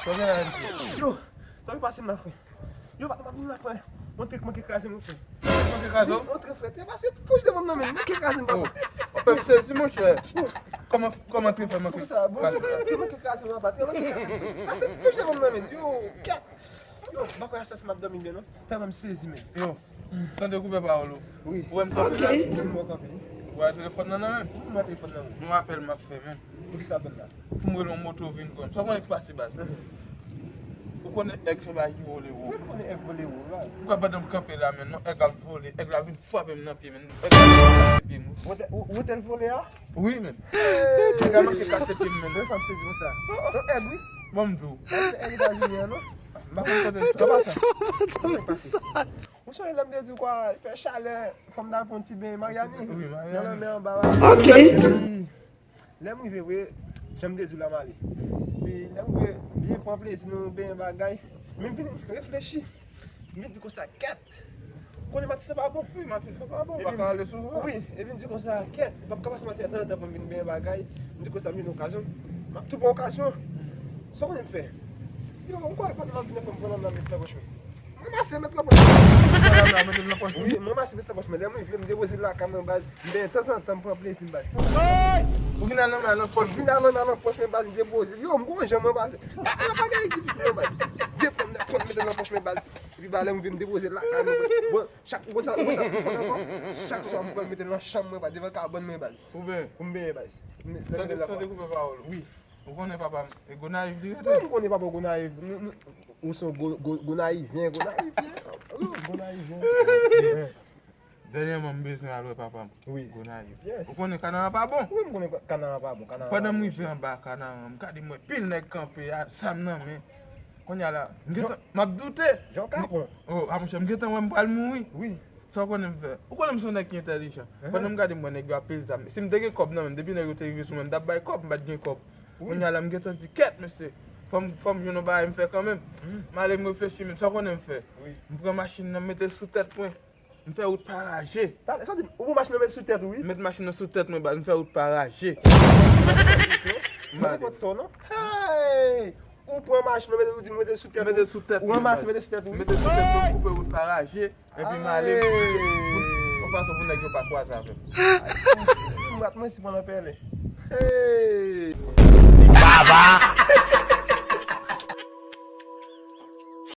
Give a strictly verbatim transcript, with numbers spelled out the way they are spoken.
Sa gen la, M C? Yo, sa ki pase m la, frè? Yo, pa, pa vin la, frè. Yon trik manke kraze m, frè. Manke kraze w? Yon trik, frè. Te pase fouch devan m nan, men. Manke kraze m, papa. Oh. Ou fè m sezi, monchè. Kòman, kòman trik fè manke kraze m? Trik manke kraze m, papa. Trik manke kraze m. Pase fouch devan m nan, men. Yo, kèt. Yo, m pa kwè aswè si m ap dòmi byen, non. Tèlman m sezi, men. Yo, tande koupè pawòl ou. Wi. Ou wè m kanpe la? Wi, m wè w kanpe. Ou wè telefòn nan nan men m? Wi, m wè telefòn nan men w. Yon apèl m ap fè, men. Poukisa apèl la? Pou m rele yon moto vin pran m. Sa w konnen ki pase, baz? Ou konnen èg se yon bagay ki vole wo. Wi, m konnen èg vole wo, baz. Ou kwè pandan m kanpe la, men, non, èg ap vole, èg la vin frape m nan pye, men. Èg la vin frape pye m, wi. Wote, wo-, wote l vole a? Wi, men. Èg la manke kase pye m, men. Mwen fè m sezi konsa. Yon èg, wi. Bon, m di w. Èg Etazini an, non? M pa konn kote l sot. Sa pa sa. Ou sonje lè m te di w kwa fè chalè, fò m t al pran yon ti beny Maryani? Wi, Maryani. Nan lanmè anba la. Ok. Epi, lè m rive vre, jan m te di w la m ale. Epi, lè m rive, byen pran plezi nou benyen bagay. Men m vin reflechi. M vin di konsa, kèt! Konnen Matis lan pa bon. Wi, Matis lan pa bon. Epi m di, wi, epi m di konsa, kèt! M p ap ka pase Matis la tanzantan pou m vin benyen bagay. M di konsa, m jwenn okazyon. M ap tou pran okazyon. Sa w konnen m fè? Yo, m kwè pandan m ap vin anfòm, m pran lame m met nan pòch mwen. M ranmase m met nan pòch mwen. Ou pran lame a mete l nan pòch ou? Wi, m ranmase m met nan pòch mwen. Lè m rive, m depoze l lakay mwen, baz. M benyen tanzantan, m pran plezi m, baz. Ou vin al nan men nan pòch. Vin al nan men nan pòch mwen, baz, m depoze l. Yo, m gon jan mwen, baz. A, a, bagay difisil, non, baz. Depi m nan pòch, mete l nan pòch mwen, baz. Epi, baz, lè m rive, m depoze l lakay mwen, baz. Bon, chak, ou konn sa, ou konn sa, ou konn sa, chak swa, m pran mete l nan chanm mwen, baz, devan kabann mwen, baz. Pou benyen? Pou m benyen, baz. Sante, sante koupè pawòl ou. Wi. Ou konnen papa m, e Gonayiv li rete? Wi, m konnen papa w Gonayiv. Nou, nou, ou se yon Go-, Go-, Gonayivyen, Gonayivyen. Wi, Gonayivyen. Dènyèman, m bezwen al wè papa m. Wi. Gonayiv. Yes. Ou konnen Kanara pa bon? Wi, m konnen Kanara pa bon. Kanara pa bon. Pandan m rive anba Kanara, m gade m wè pil nèg kanpe a, zam nan men. Kounye a la, m gentan, m ap doute. Jan w ka bon. Oh, a monchè, m gentan wè m pral mouri. Wi. Sa w konnen m fè? Ou konnen m se yon nèg ki entèlijan. Pandan m gade m wè nèg yo ap pile zam. Si m te gen kòb nan men m, depi nèg yo te rive sou mwen, m t ap bay kòb, m pa t gen kòb. Wi. Kounye a la, m gentan di, kèt, mesye. Fò m, fò m jwenn yon bagay m fè kanmenm. M ale m reflechi, men sa w konnen m fè? Wi. M pran machin nan, m mete l sou tèt mwen. M fè wout pa raje. Talè, sa di, ou pran machin nan, mete sou tèt ou, wi. M met machin nan sou tèt mwen, baz, m fè wout pa raje. M ale. Ou pran tò, non? Hey! Ou pran machin nan, mete, ou di, mete sou tèt ou. Mete sou tèt mwen, baz. Ou ranmase, mete sou tèt ou, wi. Mete sou tèt mwen, koupe wout pa raje. Epi m ale, yon fason pou nèg yo pa kwaze avè m. Mwen, mwen si pran nan pèlen. Hey! Baba!